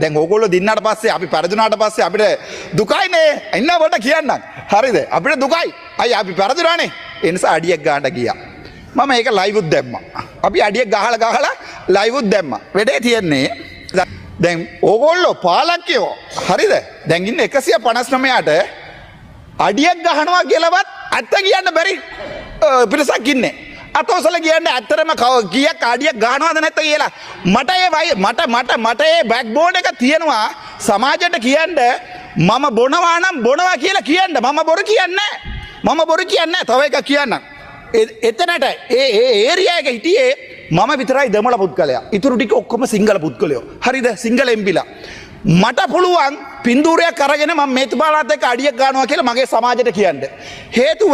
දැන් ඕගොල්ලෝ දින්නාට පස්සේ, අපි පරදුනාට පස්සේ අපිට දුකයිනේ. ඉන්න කොට කියන්නම්. හරිද? අපිට දුකයි. අයිය, අපි පරදුනානේ. ඒ නිසා අඩියක් ගන්නට ගියා. මම ඒක ලයිව් උත් දැම්මා. අපි අඩියක් ගහලා ගහලා ලයිව් උත් දැම්මා. වැඩේ තියෙන්නේ දැන් ඕගොල්ලෝ පාලකයෝ, හරිද? දැන් ඉන්න 159ට අඩියක් ගහනවා කියලාවත් ඇත්ත කියන්න බැරි පිරිසක් ඉන්නේ. අතෝසල කියන්නේ ඇත්තටම කීයක් අඩියක් ගහනවද නැත්ද කියලා. මට ඒ වයි මට මට මට ඒ බෑක්බෝන් එක තියෙනවා සමාජයට කියන්න. මම බොනවා නම් බොනවා කියලා කියන්න. මම බොරු කියන්නේ නැහැ. මම බොරු කියන්නේ නැහැ. තව එකක් කියන්නම්. එතනට ඒ ඒ ඒරියා එක හිටියේ මම විතරයි දෙමළ පුද්ගලයා. ඉතුරු ටික ඔක්කොම සිංහල පුද්ගලයෝ. හරිද? සිංහල එම්පිලා. මට පුළුවන් පින්තූරයක් අරගෙන මම මේතුමාලාත් එක්ක අඩියක් ගන්නවා කියලා මගේ සමාජයට කියන්න. හේතුව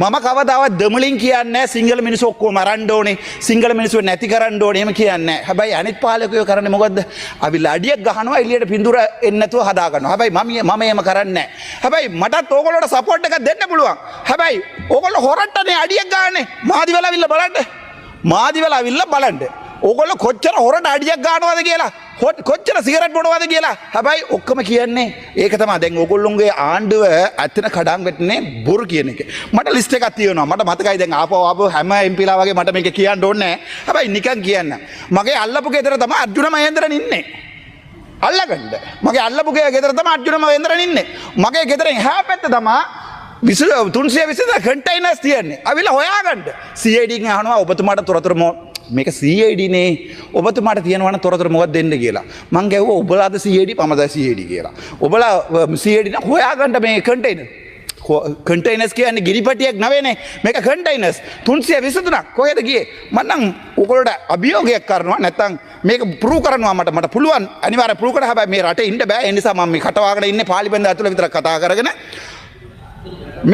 මම කවදාවත් දෙමළින් කියන්නේ නැහැ සිංහල මිනිස්සු ඔක්කොම මරන්න ඕනේ, සිංහල මිනිස්සු නැති කරන්න ඕනේ එහෙම කියන්නේ නැහැ. හැබැයි අනිත් පාලකයෝ කරන්නේ මොකද්ද? අවිල්ලා අඩියක් ගහනවා, එළියට පින්තූර එන්නේ නැතුව හදා ගන්නවා. හැබැයි මම එහෙම කරන්නේ නැහැ. හැබැයි මටත් ඕගොල්ලෝට සපෝට් එකක් දෙන්න පුළුවන්. හැබැයි ඕගොල්ලෝ හොරට්ටනේ අඩියක් ගහන්නේ. මාදිවල අවිල්ලා බලන්න. මාදිවල අවිල්ලා බලන්න. ඕගොල්ලෝ කොච්චර හොරට අඩියක් ගන්නවද කියලා, කොච්චර සිගරට් බොනවද කියලා. හැබැයි ඔක්කොම කියන්නේ ඒක තමයි. දැන් ඕගොල්ලොන්ගේ ආණ්ඩුව ඇත්තන කඩන් වැටෙන්නේ බොරු කියන එක. මට ලිස්ට් එකක් තියෙනවා. මට මතකයි දැන් ආපහු ආපහු හැම එම්පිලා වගේ මට මේක කියන්න ඕනේ නෑ. හැබැයි නිකන් කියන්න. මගේ අල්ලපු ගෙදර තමයි අර්ජුන මහේන්ද්‍රන් ඉන්නේ. අල්ලගන්න. මගේ අල්ලපු ගෙදර තමයි අර්ජුන මහේන්ද්‍රන් ඉන්නේ. මගේ ගෙදරෙන් එහා පැත්ත තමයි 320 කන්ටේනර්ස් තියෙන්නේ. අවිලා හොයාගන්න. CID එකෙන් අහනවා ඔබතුමාට තොරතුරු මේක CID නේ, ඔබතුමාට තියෙනවා නම් තොරතුරු මොකක්ද දෙන්න කියලා. මං ගැහුවා ඔබලාද CID, මමද CID කියලා. ඔබලා CID නම් හොයාගන්න මේ කන්ටේනර්. කන්ටේනර්ස් කියන්නේ ගිරිපටියක් නෙවෙයිනේ. මේක කන්ටේනර්ස් 323ක් කොහෙද ගියේ? මං නම් ඔයගොල්ලෝට අභියෝගයක් කරනවා, නැත්තම් මේක ප්‍රූව් කරනවා. මට මට පුළුවන් අනිවාර්යෙන් ප්‍රූව් කරන්න. හැබැයි මේ රටේ ඉන්න බෑ. ඒ නිසා මම මේ කටවාගෙන ඉන්නේ පාර්ලිමේන්තුව ඇතුළේ විතරක් කතා කරගෙන.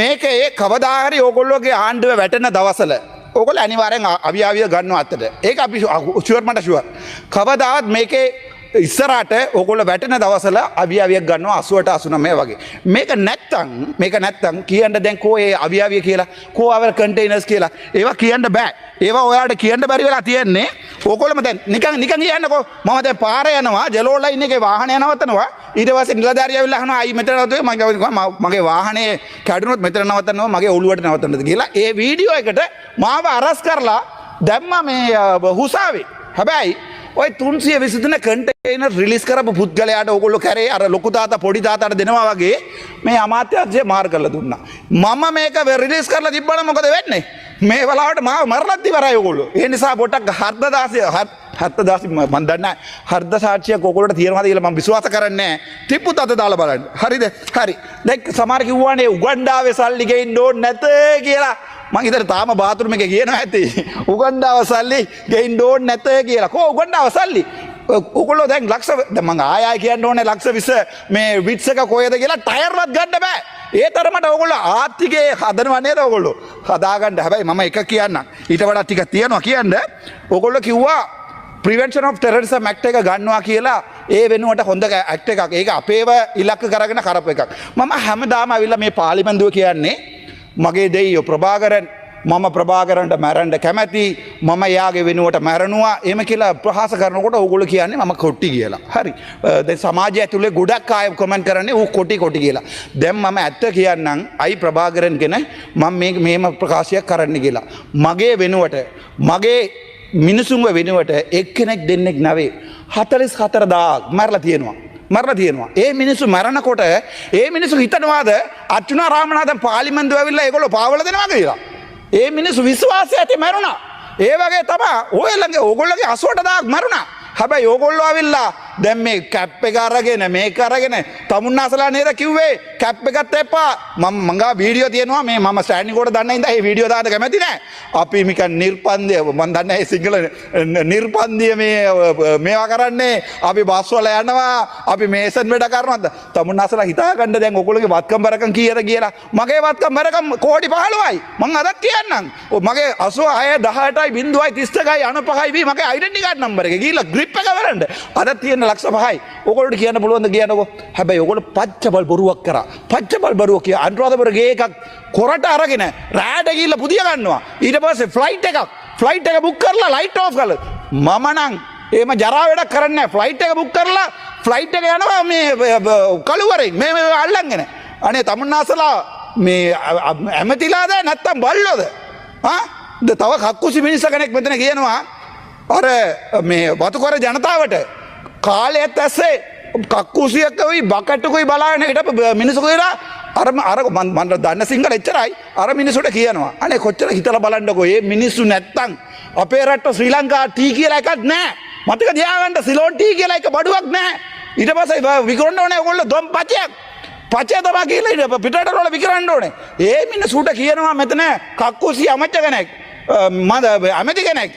මේකේ කවදා හරි ඕගොල්ලෝගේ ආණ්ඩුව වැටෙන දවසල ඕගොල්ලෝ අනිවාර්යෙන් අවියාවිය ගන්නවා අතට. ඒක අපි ෂුවර්, මට ෂුවර්. කවදාවත් මේකේ ඉස්සරහට ඕගොල්ලෝ වැටෙන දවසල අවියාවියක් ගන්නවා 80ට 89 වගේ. මේක නැත්තම් කියන්න දැන් කෝ ඒ අවියාවිය කියලා, කෝ අවර කන්ටේනර්ස් කියලා. ඒවා කියන්න බෑ. ඒවා ඔයාලට කියන්න බැරි වෙලා තියෙන්නේ. ඕගොල්ලෝම දැන් නිකන් නිකන් කියන්නකෝ. මම දැන් පාර යනවා, ජලෝ ලයින් එකේ වාහනය නවත්තනවා. ඊට පස්සේ නිලධාරියා ඇවිල්ලා අහනවා අයි මෙතන නවතුවේ? මම කිව්වා මගේ වාහනේ කැඩුනොත් මෙතන නවත්තනවා, මගේ ඔළුවට නවත්තන්නද කියලා. ඒ වීඩියෝ එකට මාව අරස් කරලා දැම්මා මේ හුසාවේ. හැබැයි ඔය 323 කන්ටේනර් රිලීස් කරපු පුද්ගලයාට ඕගොල්ලෝ කැරේ අර ලොකු තාත්තා පොඩි තාත්තට දෙනවා වගේ මේ අමාත්‍යාංශය මාර් කරලා දුන්නා. මම මේක රිලීස් කරලා තිබ්බනම් මොකද වෙන්නේ? මේ වෙලාවට මාව මරලත් ඉවරයි ඕගොල්ලෝ. ඒ නිසා පොඩ්ඩක් හර්ධදාසිය හර්ධදාසි මන් දන්නේ නැහැ. හර්ධ සාක්ෂියක් ඕගොල්ලෝට තියෙනවද කියලා මම විශ්වාස කරන්නේ නැහැ. තිබ්බුත් අත දාලා බලන්න. හරිද? හරි. දැන් සමහර කිව්වානේ උගන්ඩාවේ සල්ලි ගෙන්න ඕනේ නැත කියලා. මං හිතන්නේ තාම බාත්රූම් එකේ කියනවා ඇති. උගන්ඩාව සල්ලි ගෙන්න ඕනේ නැත කියලා. කෝ උගන්ඩාව සල්ලි? ඔගොල්ලෝ දැන් ලක්ෂ, දැන් මං ආය ආය කියන්න ඕනේ ලක්ෂ 20 මේ විට්ස් එක කොහෙද කියලා ටයර්වත් ගන්න බෑ. ඒ තරමට ඔයගොල්ලෝ ආර්ථිකයේ හදනවා නේද ඔයගොල්ලෝ? හදාගන්න. හැබැයි මම එක කියන්නම්. ඊට වඩා ටිකක් තියෙනවා කියන්න. ඔයගොල්ලෝ කිව්වා ප්‍රිවෙන්ෂන් ඔෆ් ටෙරරිසම් ඇක්ට් එක ගන්නවා කියලා. ඒ වෙනුවට හොඳ ඇක්ට් එකක්. ඒක අපේව ඉලක්ක කරගෙන කරපු එකක්. මම හැමදාම ඇවිල්ලා මේ පාර්ලිමේන්තුව කියන්නේ මගේ දෙයියෝ ප්‍රභාකරන්, මම ප්‍රභාකරන්ට මැරෙන්න කැමැති, මම එයාගේ වෙනුවට මැරෙනවා එහෙම කියලා ප්‍රහාස කරනකොට ඕගොල්ලෝ කියන්නේ මම කොටි කියලා. හරි. දැන් සමාජය ඇතුලේ ගොඩක් අය කමෙන්ට් කරන්නේ ඌ කොටි කොටි කියලා. දැන් මම ඇත්ත කියන්නම් අයි ප්‍රභාකරන් ගැන මම මේ මෙහෙම ප්‍රකාශයක් කරන්න කියලා. මගේ වෙනුවට, මගේ මිනිසුන්ව වෙනුවට එක්කෙනෙක් දෙන්නෙක් නෙවෙයි 44,000ක් මැරලා තියෙනවා. මරලා තියෙනවා. ඒ මිනිස්සු මරනකොට ඒ මිනිස්සු හිතනවාද අර්ජුනා රාමනාഥන් පාර්ලිමේන්තුව ඇවිල්ලා ඒගොල්ලෝ පාවල දෙනවා කියලා? ඒ මිනිස්සු විශ්වාසය ඇති මැරුණා. ඒ වගේ තමයි ඔය ළඟ ඕගොල්ලෝගේ 88,000ක් මැරුණා. හැබැයි ඕගොල්ලෝ ඇවිල්ලා දැන් මේ කැප් එක අරගෙන මේක අරගෙන තමුන්නාසලා නේද කිව්වේ කැප් එකත් එපා. මම මං ගාව වීඩියෝ තියෙනවා. මේ මම ස්ටෑන්ඩින් කොට දන්න ඉඳන් ඒ වීඩියෝ දාන්න කැමති නෑ. අපි නිකන් නිර්පන්දිය, මං දන්නේ ඒ සිංහල නිර්පන්දිය මේ මේවා කරන්නේ, අපි බස් වල යනවා, අපි මේසන් වැඩ කරනවා. තමුන්නාසලා හිතා ගන්න දැන් ඔයගොල්ලෝගේ වත්කම් බරකම් කීයද කියලා. මගේ වත්කම් බරකම් කෝටි 15යි. මං අදත් කියන්නම්. ඔව්, මගේ 86 18යි 0යි 31යි 95යි වී මගේ අයිඩෙන්ටි කාඩ් නම්බර් එක ගිහිල්ලා ග්‍රිප් එක බලන්න. අද තියෙන ලක්ෂ 5යි. ඔයගොල්ලෝට කියන්න පුළුවන්ද කියන්නකෝ? හැබැයි ඔයගොල්ලෝ පච්චබල් බොරුවක් කරා. පච්චබල් බොරුවක් කිය අනුරාධපුර ගේ එකක් කොරට අරගෙන රෑට ගිහිල්ලා පුදිය ගන්නවා. ඊට පස්සේ ෆ්ලයිට් එක බුක් කරලා ලයිට් ඔෆ් කරලා. මම නම් එහෙම ජරා වැඩක් කරන්නේ නැහැ. ෆ්ලයිට් එක බුක් කරලා ෆ්ලයිට් එක යනවා මේ කළුවරෙන් මේ මේ අල්ලන්ගෙන. අනේ තමුන්නාසලා මේ ඇමතිලාද නැත්තම් බල්ලෝද? ආ තව කක්කුසි මිනිස්ස කෙනෙක් මෙතන කියනවා අර මේ වතුකර ජනතාවට කාලයත් ඇස්සේ කක්කුසියකයි බකට්ටුකුයි බලාගෙන හිටපු මිනිස්සු කියලා අර අර මන් මන් දන්න සිංහල එච්චරයි. අර මිනිස්සුන්ට කියනවා, අනේ කොච්චර හිතලා බලන්නකෝ, මේ මිනිස්සු නැත්තම් අපේ රට ශ්‍රී ලංකා ටී කියලා එකක් නෑ. මතක තියාගන්න, සිලෝන් ටී කියලා එක බඩුවක් නෑ. ඊට පස්සේ විකුණන්න ඕනේ ඔයගොල්ලෝ දොම් පචයක් පචය තමා කියලා ඊට පිටරට වල විකුණන්න ඕනේ. ඒ මිනිස්සුන්ට කියනවා මෙතන කක්කුසි අමච්ච කෙනෙක්, මම ඇමති කෙනෙක්,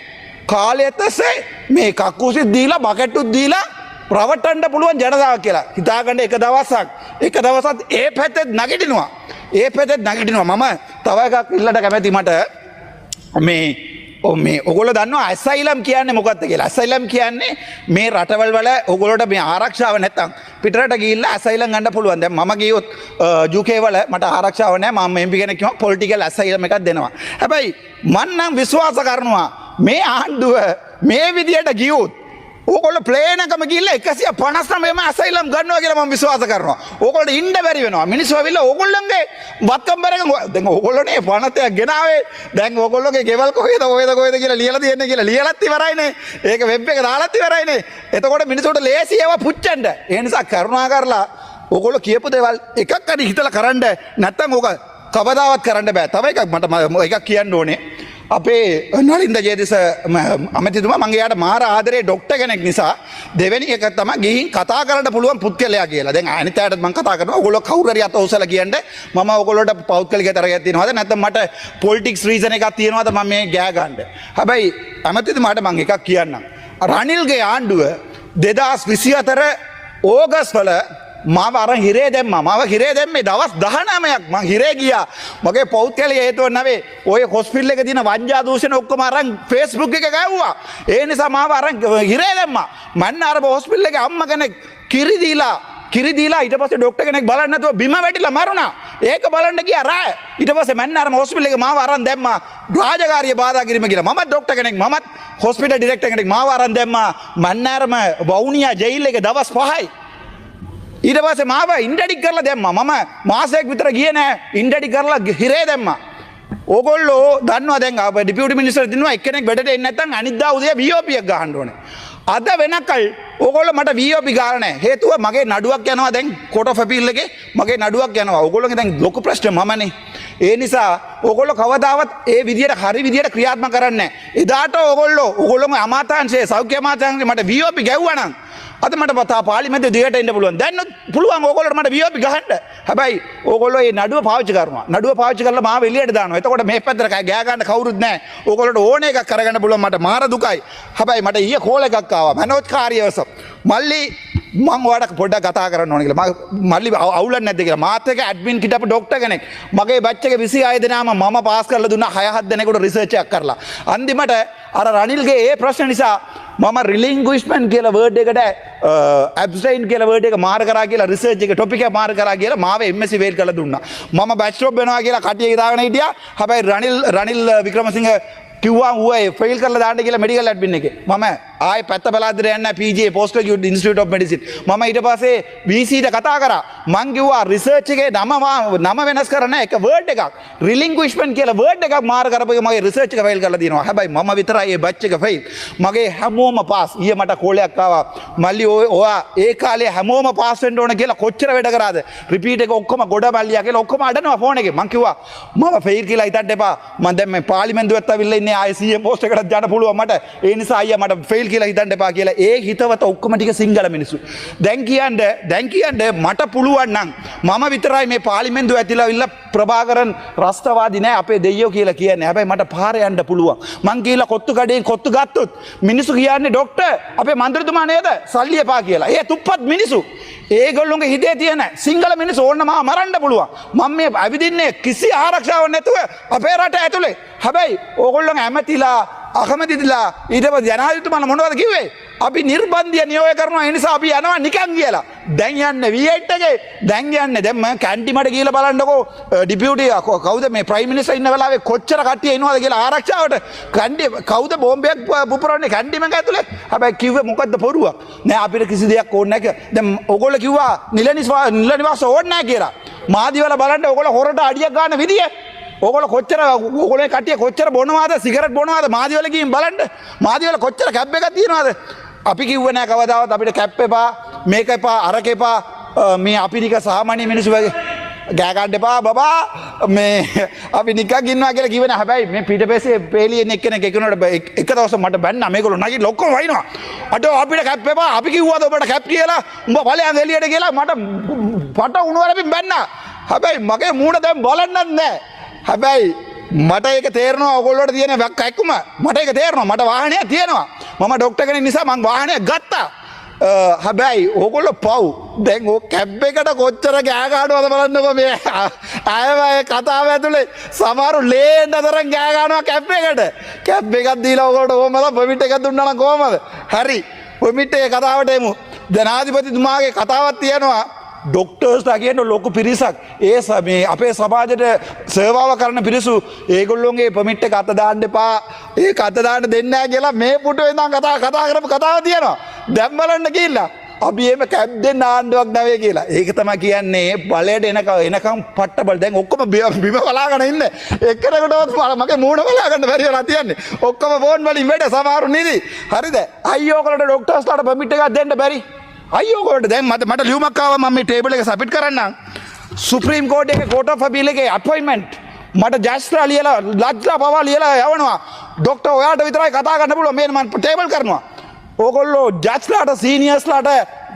කාලයත් ඇස්සේ මේ කක්කුසිත් දීලා බකට්ටුත් දීලා රවට්ටන්න පුළුවන් ජනතාව කියලා. හිතාගන්න, එක දවසක් ඒ පැත්තෙත් නැගිටිනවා. ඒ පැත්තෙත් නැගිටිනවා. මම තව එකක් ඉල්ලට කැමැති. මට මේ ඔව්, මේ ඔගොල්ලෝ දන්නවා ඇසයිලම් කියන්නේ මොකක්ද කියලා. ඇසයිලම් කියන්නේ මේ රටවල් වල ඔගොල්ලෝට මේ ආරක්ෂාව නැත්තම් පිටරට ගිහිල්ලා ඇසයිලම් ගන්න පුළුවන්. දැන් මම ගියොත් UK වල මට ආරක්ෂාව නැහැ. මම MP කෙනෙක් කිව්වම පොලිටිකල් ඇසයිලම් එකක් දෙනවා. හැබැයි මං නම් විශ්වාස කරනවා මේ ආණ්ඩුව මේ විදියට ගියොත් ඕගොල්ලෝ ප්ලේන් එකම ගිහිල්ලා 159ම ඇසයිලම් ගන්නවා කියලා මම විශ්වාස කරනවා. ඕගොල්ලන්ට ඉන්න බැරි වෙනවා. මිනිස්සු ඇවිල්ලා ඕගොල්ලන්ගේ වත්කම් බරකම්, දැන් ඕගොල්ලෝනේ පනතයක් ගෙනාවේ. දැන් ඕගොල්ලෝගේ ගෙවල් කොහෙද කොහෙද කොහෙද කියලා ලියලා තියෙන්නේ කියලා ලියලත් ඉවරයිනේ. ඒක වෙබ් එක දාලත් ඉවරයිනේ. එතකොට මිනිස්සුන්ට ලේසි ඒවා පුච්චන්න. ඒ නිසා කරුණා කරලා ඕගොල්ලෝ කියපු දේවල් එකක් හරි හිතලා කරන්න, නැත්තම් ඕක කවදාවත් කරන්න බෑ. තව එකක් මට එකක් කියන්න ඕනේ. අපේ නලින්ද ජයතිස්ස ඇමතිතුමා, මං එයාට මාර ආදරේ ඩොක්ටර් කෙනෙක් නිසා. දෙවෙනි එක තමයි ගිහින් කතා කරන්න පුළුවන් පුද්ගලයා කියලා. දැන් අනිත් අයටත් මං කතා කරනවා. ඔයගොල්ලෝ කවුරු හරි අත උසලා කියන්න මම ඔයගොල්ලෝට පෞද්ගලික තරගයක් තියෙනවද, නැත්නම් මට පොලිටික්ස් රීසන් එකක් තියෙනවද මම මේ ගෑ ගන්න. හැබැයි ඇමතිතුමාට මං එකක් කියන්නම්. රනිල්ගේ ආණ්ඩුව 2024 ඕගස්ට් වල මාව අරන් හිරේ දැම්මා. මාව හිරේ දැම්මේ දවස් 19ක් මං හිරේ ගියා. මගේ පෞද්ගලික හේතුවක් නෙවෙයි. ඔය හොස්පිටල් එකේ තියෙන වංජා දූෂණ ඔක්කොම අරන් Facebook එකේ ගැව්වා. ඒ නිසා මාව අරන් හිරේ දැම්මා. මන්න අර හොස්පිටල් එකේ අම්මා කෙනෙක් කිරි දීලා ඊට පස්සේ ඩොක්ටර් කෙනෙක් බලන්න නැතුව බිම වැටිලා මරුණා. ඒක බලන්න ගියා රෑ. ඊට පස්සේ මන්න අර හොස්පිටල් එකේ මාව අරන් දැම්මා රාජකාරිය බාධා කිරීම කියලා. මමත් ඩොක්ටර් කෙනෙක්, මමත් හොස්පිටල් ඩිරෙක්ටර් කෙනෙක්. මාව අරන් දැම්මා මන්නාරම වවුනියා ජයිල් එකේ දවස් 5යි. ඊට පස්සේ මාව ඉන්ටඩික් කරලා දැම්මා. මම මාසයක් විතර ගියේ නෑ. ඉන්ටඩික් කරලා හිරේ දැම්මා. ඕගොල්ලෝ දන්නවා දැන් අපේ ඩිපියුටි මිනිස්ටර් දිනුවා එක්කෙනෙක් වැඩට එන්නේ නැත්නම් අනිද්දා උදේ VOP එක ගහන්න ඕනේ. අද වෙනකල් ඕගොල්ලෝ මට VOP ගහලා නැහැ. හේතුව මගේ නඩුවක් යනවා දැන් කෝට් ඔෆ් අපීල් එකේ මගේ නඩුවක් යනවා. ඕගොල්ලෝගේ දැන් ලොකු ප්‍රශ්න මමනේ. ඒ නිසා ඕගොල්ලෝ කවදාවත් ඒ විදියට හරි විදියට ක්‍රියාත්මක කරන්නේ නැහැ. එදාට ඕගොල්ලෝ ඕගොල්ලෝගේ අමාත්‍යාංශයේ, සෞඛ්‍ය අමාත්‍යාංශයේ මට VOP ගැව්වා නම් අද මට පතා පාර්ලිමේන්තුවේ දිගට එන්න පුළුවන්. දැන් පුළුවන් ඕගොල්ලෝට මට VOP ගහන්න. හැබැයි ඕගොල්ලෝ මේ නඩුව පාවිච්චි කරනවා. නඩුව පාවිච්චි කරලා මාව එළියට දානවා. එතකොට මේ පැත්තට ගෑ ගන්න කවුරුත් නැහැ. ඕගොල්ලෝට ඕන එකක් කරගන්න පුළුවන්. මට මාර දුකයි. හැබැයි මට ඊයේ කෝල් එකක් ආවා. මනෝජ් කාර්යවස මල්ලි, මං ඔයාලට පොඩ්ඩක් කතා කරන්න ඕන කියලා. මං මල්ලි අවුලක් නැද්ද කියලා. මාත් එක්ක ඇඩ්මින් හිටපු ඩොක්ටර් කෙනෙක්. මගේ බැච් එකේ 26 දෙනාම මම පාස් කරලා දුන්නා 6 7 දෙනෙකුට රිසර්ච් එකක් කරලා. අන්තිමට අර රනිල්ගේ ඒ ප්‍රශ්න නිසා මම රිලින්ගුයිෂ්මන්ට් කියලා වර්ඩ් එකට ඇබ්ස්ටයින් කියලා වර්ඩ් එක මාර කරා කියලා, රිසර්ච් එක ටොපික් එක මාර කරා කියලා මාව MSc fail කරලා දුන්නා. මම බැච්ලර් වෙනවා කියලා කටිය හිතාගෙන හිටියා. හැබැයි රනිල් රනිල් වික්‍රමසිංහ කිව්වා ඌ ඒ ෆේල් කරලා දාන්න කියලා මෙඩිකල් ඇඩ්මින් එකේ. මම ආයේ පැත්ත බලාද්දට යන්න PGA, post graduate institute of medicine. මම ඊට පස්සේ VC ට කතා කරා. මං කිව්වා රිසර්ච් එකේ නම වෙනස් කරන්න එක වර්ඩ් එකක්. රිලින්ගුයිෂ්මන්ට් කියලා වර්ඩ් එකක් මාර කරපු එක මගේ රිසර්ච් එක ෆේල් කරලා තියෙනවා. හැබැයි මම විතරයි ඒ බැච් එක ෆේල්. මගේ හැමෝම පාස්. ඊයේ මට කෝලයක් ආවා. මල්ලි, ඔය ඔයා ඒ කාලේ හැමෝම පාස් වෙන්න ඕන කියලා කොච්චර වැඩ කරාද? රිපීට් එක ඔක්කොම ගොඩ මල්ලියා කියලා ඔක්කොම අඩනවා ෆෝන් එකේ. මං කිව්වා මම ෆේල් කියලා හිතන්න එපා. මං දැන් මේ පාර්ලිමේන්තුවත් ඇවිල්ලා ඉන්නේ, ආයේ CM post එකටත් යන්න පුළුවන් මට. ඒ නිසා අයියා මට ෆේල් කියලා හිතන්න එපා කියලා. ඒ හිතවත ඔක්කොම ටික සිංහල මිනිස්සු. දැන් කියන්න මට පුළුවන් නම් මම විතරයි මේ පාර්ලිමේන්තුව ඇතිලා ඉල්ල ප්‍රභාකරන් රස්තවාදී නෑ අපේ දෙයියෝ කියලා කියන්නේ. හැබැයි මට පාර යන්න පුළුවන්. මං කියලා කොත්තු කඩේන් කොත්තු ගත්තොත් මිනිස්සු කියන්නේ ඩොක්ටර් අපේ මන්ත්‍රීතුමා නේද? සල්ලි එපා කියලා. ඒ තුප්පත් මිනිස්සු. ඒගොල්ලොන්ගේ හිතේ තියෙන සිංහල මිනිස්සු ඕන්න මාව මරන්න පුළුවන්. මම මේ ඇවිදින්නේ කිසි ආරක්ෂාවක් නැතුව අපේ රට ඇතුලේ. හැබැයි ඕගොල්ලෝ ඇමතිලා අකමැතිලා ඊට පස්සේ ජනාධිපතිතුමාලා මොනවද කිව්වේ? අපි නිර්බන්ධය නියෝග කරනවා, ඒ නිසා අපි යනවා නිකන් කියලා. දැන් යන්නේ V8 එකේ. දැන් යන්නේ, දැන් මම කැන්ටි මට ගිහලා බලන්නකෝ, ඩිපියුටි කවුද මේ ප්‍රයිම් මිනිස්ටර් ඉන්න වෙලාවේ කොච්චර කට්ටිය ඉනවද කියලා ආරක්ෂාවට. කැන්ඩි කවුද බෝම්බයක් පුපුරන්නේ කැන්ඩි මක ඇතුලේ? හැබැයි කිව්වේ මොකද්ද? පොරුවක් නෑ, අපිට කිසි දෙයක් ඕනේ නෑ කියලා. දැන් ඔයගොල්ලෝ කිව්වා නිල නිවාස ඕනේ නෑ කියලා. මාදිවල බලන්න ඔයගොල්ලෝ හොරට අඩියක් ගන්න විදිය. ඔයගොල්ලෝ කොච්චර, ඔයගොල්ලෝ කට්ටිය කොච්චර බොනවාද, සිගරට් බොනවාද මාදිවල ගිහින් බලන්න. මාදිවල කොච්චර කැබ් එකක් තියනවාද? අපි කිව්වේ නෑ කවදාවත් අපිට කැප් එපා, මේක එපා, අරක එපා. මේ අපි නික සාමාන්‍ය මිනිස්සු වගේ ගෑ ගන්න එපා බබා, මේ අපි නිකන් ඉන්නවා කියලා කිව්වේ නෑ. හැබැයි මේ පිටපස්සේ පේලියෙන් එක්කෙනෙක් එකනට එක දවසක් මට බැන්නා. මේගොල්ලෝ නැගිටලා ඔක්කොම වයින්නවා. අඩෝ අපිට කැප් එපා, අපි කිව්වද ඔබට කැප් කියලා? උඹ ඵලයන් එළියට කියලා මට පට උණුවරපින් බැන්නා. හැබැයි මගේ මූණ දැන් බලන්නත් නෑ. හැබැයි මට ඒක තේරෙනවා, ඔයගොල්ලෝට තියෙන කැක්කුම මට ඒක තේරෙනවා. මට වාහනයක් තියෙනවා. මම ඩොක්ටර් කෙනෙක් නිසා මං වාහනයක් ගත්තා. හැබැයි ඕගොල්ලෝ පව්. දැන් ඔය කැබ් එකට කොච්චර ගෑ ගහනවද බලන්නකෝ. මේ අයව ඒ කතාව ඇතුලේ සමහරු ලේන්න තරම් ගෑ ගහනවා කැබ් එකට. කැබ් එකක් දීලා ඔයගොල්ලෝට කොහමද? පර්මිට් එකක් දුන්නා නම් කොහමද? හරි, පර්මිට් එකේ කතාවට එමු. ජනාධිපතිතුමාගේ කතාවක් තියෙනවා. ඩොක්ටර්ස්ලා කියන ලොකු පිරිසක් ඒ මේ අපේ සමාජයට සේවාව කරන පිරිසු, ඒගොල්ලොන්ගේ පර්මිට් එක අත දාන්න එපා, ඒක අත දාන්න දෙන්නේ නැහැ කියලා මේ පුටුවේ ඉඳන් කතා කතා කරපු කතාව තියෙනවා. දැන් බලන්න ගිහිල්ලා අපි එහෙම කැබ් දෙන්න ආණ්ඩුවක් නෙවෙයි කියලා. ඒක තමයි කියන්නේ බලයට එනකම් පට්ට බල. දැන් ඔක්කොම බිම බලාගෙන ඉන්නේ. එක්කෙනෙකුටවත් මගේ මූණ බලා ගන්න බැරි වෙලා තියන්නේ. ඔක්කොම ෆෝන් වලින් වැඩ, සමහරු නිදි. හරිද? අයියෝ ඔයගොල්ලන්ට ඩොක්ටර්ස්ලාට පර්මිට් එකක් දෙන්න බැරි. අයියෝ ඔයගොල්ලන්ට දැන් මට ලියුමක් ආවා. මම මේ ටේබල් එක සබ්මිට් කරන්නම්. සුප්‍රීම කෝට් එකේ කෝට් ඔෆ් අපීල් එකේ අපොයින්ට්මන්ට් මට ජජ්ලා ලියලා, ජජ්ලා පවා ලියලා යවනවා. ඩොක්ටර් ඔයාට විතරයි කතා කරන්න පුළුවන්, මේ මම ටේබල් කරනවා. ඕගොල්ලෝ ජජ්ලාට සීනියර්ස්ලාට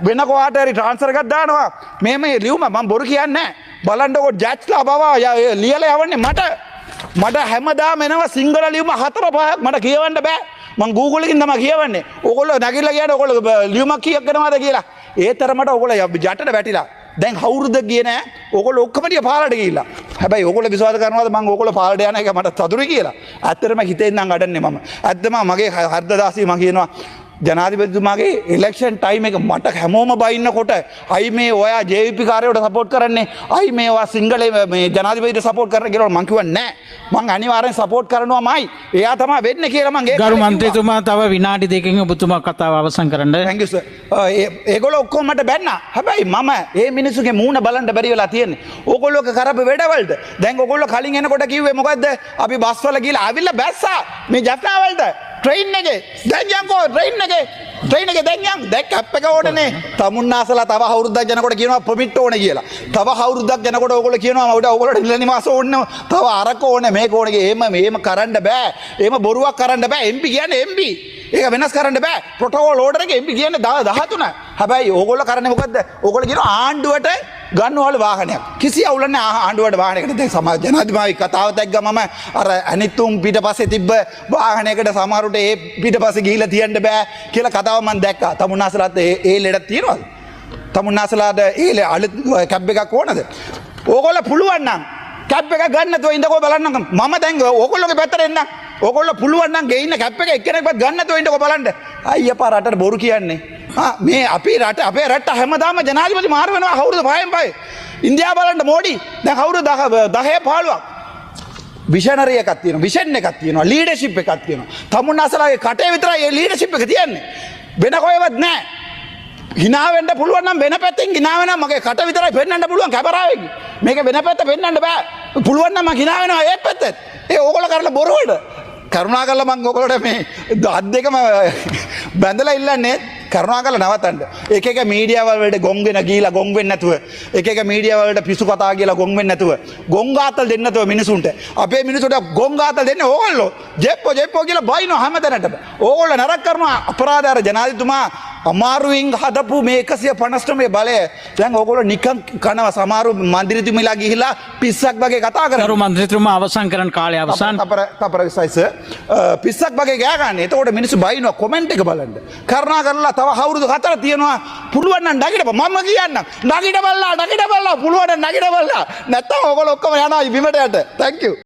වෙන කොහාට හරි ට්‍රාන්ස්ෆර් එකක් දානවා. මේ මේ ලියුම මම බොරු කියන්නේ නැහැ. බලන්නකෝ, ජජ්ලා පවා ලියලා යවන්නේ මට. මට හැමදාම එනවා සිංහල ලියුම හතර පහක්, මට කියවන්න බෑ. මං Google එකකින් තමයි කියවන්නේ. ඕගොල්ලෝ නැගිටලා කියන්නේ ඕගොල්ලෝ ලියුමක් කීයක් කරනවද කියලා. ඒ තරමට ඕගොල්ලෝ යටට වැටිලා. දැන් අවුරුද්දක් ගියේ නෑ. ඕගොල්ලෝ ඔක්කොම ටික පාලට ගිහිල්ලා. හැබැයි ඕගොල්ලෝ විශ්වාස කරනවද මං ඕගොල්ලෝ පාලට යන එක මට සතුටුයි කියලා? ඇත්තටම හිතෙන් නම් අඩන්නේ මම. ඇත්තම මගේ හර්ධ දාසිය මං කියනවා, ජනාධිපතිතුමාගේ ඉලෙක්ෂන් ටයිම් එක මට හැමෝම බයින්නකොට, අයි මේ ඔයා JVP කාරයෝට සපෝට් කරන්නේ, අයි මේ ඔයා සිංහලේ මේ ජනාධිපතිට සපෝට් කරන කියලා. මං කිව්වා නෑ, මං අනිවාර්යෙන් සපෝට් කරනවාමයි, එයා තමයි වෙන්නේ කියලා මං ඒ ගරු කාලේ කිව්වා. මන්ත්‍රීතුමා, තව විනාඩි 2කින් ඔබතුමා කතාව අවසන් කරන්න. Thank you sir. ඒගොල්ලෝ ඔක්කොම මට බැන්නා. හැබැයි මම ඒ මිනිස්සුගේ මූණ බලන්න බැරි වෙලා තියෙන්නේ. ඕගොල්ලෝ කරපු වැඩවලට. දැන් ඕගොල්ලෝ කලින් එනකොට කිව්වේ මොකද්ද? අපි බස් වල ගිහලා ආවිල්ලා බැස්සා මේ ජෆ්නා වලට. ට්‍රේන් එකේ. දැන් යන්කෝ ට්‍රේන් එකේ. ට්‍රේන් එකේ දැන් යන්. දැන් කැප් එක ඕනනේ. තමුන්නාසලා තව අවුරුද්දක් යනකොට කියනවා පර්මිට් ඕනේ කියලා. තව අවුරුද්දක් යනකොට ඕගොල්ලෝ කියනවා උඩ ඕගොල්ලෝට නිල නිවාස ඕනේ. තව අරක ඕනේ මේක ඕනේ කියලා. එහෙම එහෙම කරන්න බෑ. එහෙම බොරුවක් කරන්න බෑ. MP කියන්නේ MP. ඒක වෙනස් කරන්න බෑ. ප්‍රොටෝකෝල් ඕඩර් එකේ MP කියන්නේ 13. හැබැයි ඕගොල්ලෝ කරන්නේ මොකද්ද? ඕගොල්ලෝ කියනවා ආණ්ඩුවට ගන්නවලු වාහනයක්. කිසි අවුලක් නෑ ආණ්ඩුවට වාහනයකට. දැන් සමාජ ජනාධිපති කතාව දැක්ක මම අර අනිත් උන් පිටපස්සේ තිබ්බ වාහනයකට සමහරුට ඒ පිටපස්සේ ගිහිල්ලා තියන්න බෑ කියලා කතාව මම දැක්කා. තමුන්නාසලාත් ඒ ඒ ලෙඩක් තියෙනවද? තමුන්නාසලාට ඒ අලුත් කැබ් එකක් ඕනද? ඕගොල්ලෝ පුළුවන් නම් කැබ් එක ගන්න නැතුව ඉඳකෝ බලන්න. මම දැන් ඕගොල්ලෝගේ පැත්තට එන්නම්. ඕගොල්ලෝ පුළුවන් නම් ගේ ඉන්න කැබ් එක එක්කෙනෙක්වත් ගන්න නැතුව ඉන්නකෝ බලන්න. අයියපා රටට බොරු කියන්නේ. ආ මේ අපි රට, අපේ රට හැමදාම ජනාධිපති මාරු වෙනවා අවුරුදු 5න් 5. ඉන්දියාව බලන්න, මෝඩි දැන් අවුරුදු 10 10 15ක්. විෂනරි එකක් තියෙනවා, විෂන් එකක් තියෙනවා, ලීඩර්ෂිප් එකක් තියෙනවා. තමුන්නාසලාගේ කටේ විතරයි ඒ ලීඩර්ෂිප් එක තියෙන්නේ. වෙන කොහෙවත් නෑ. හිනා වෙන්න පුළුවන් නම් වෙන පැත්තෙන් හිනා වෙනවා. මගේ කට විතරයි පෙන්වන්න පුළුවන් කැමරාවෙන්. මේක වෙන පැත්ත පෙන්වන්න බෑ. පුළුවන් නම් මං හිනා වෙනවා ඒ පැත්තෙත්. ඒ ඕගොල්ලෝ කරලා බොරුවට. කරුණාකරලා මං ඔයගොල්ලෝට මේ අත් දෙකම බැඳලා ඉල්ලන්නේ, කරුණාකරලා නවත්තන්න. එක එක මීඩියා වලට ගොං වෙන ගිහිලා ගොං වෙන්නේ නැතුව, එක එක මීඩියා වලට පිසු කතා කියලා ගොං වෙන්නේ නැතුව, ගොං ගාතල් දෙන්නේ නැතුව මිනිසුන්ට. අපේ මිනිසුන්ට ගොං ගාතල් දෙන්නේ ඕගොල්ලෝ. ජෙප්පෝ ජෙප්පෝ කියලා බයිනවා හැම තැනටම. ඕගොල්ලෝ නරක කරනවා. අපරාධ අර ජනාධිපතිතුමා අමාරුවෙන් හදපු මේ 159 බලය දැන් ඕගොල්ලෝ නිකන් කනවා. සමහරු මන්ත්‍රීතුමිලා ගිහිලා පිස්සක් වගේ කතා කරනවා. ගරු මන්ත්‍රීතුමා, අවසන් කරන්න, කාලය අවසන්. තපර තපර 20යි සර්. පිස්සක් වගේ ගෑ ගන්න. එතකොට මිනිස්සු බයිනවා. කොමෙන්ට් එක බලන්න. කරුණා කරලා තව අවුරුදු 4 තියෙනවා. පුළුවන් නම් නගිටපන්. මම කියන්නම්. නගිට බලලා නගිට බලලා, පුළුවන් නම් නගිට බලලා. නැත්තම් ඔයගොල්ලෝ ඔක්කොම යනවා බිමට යට. Thank you.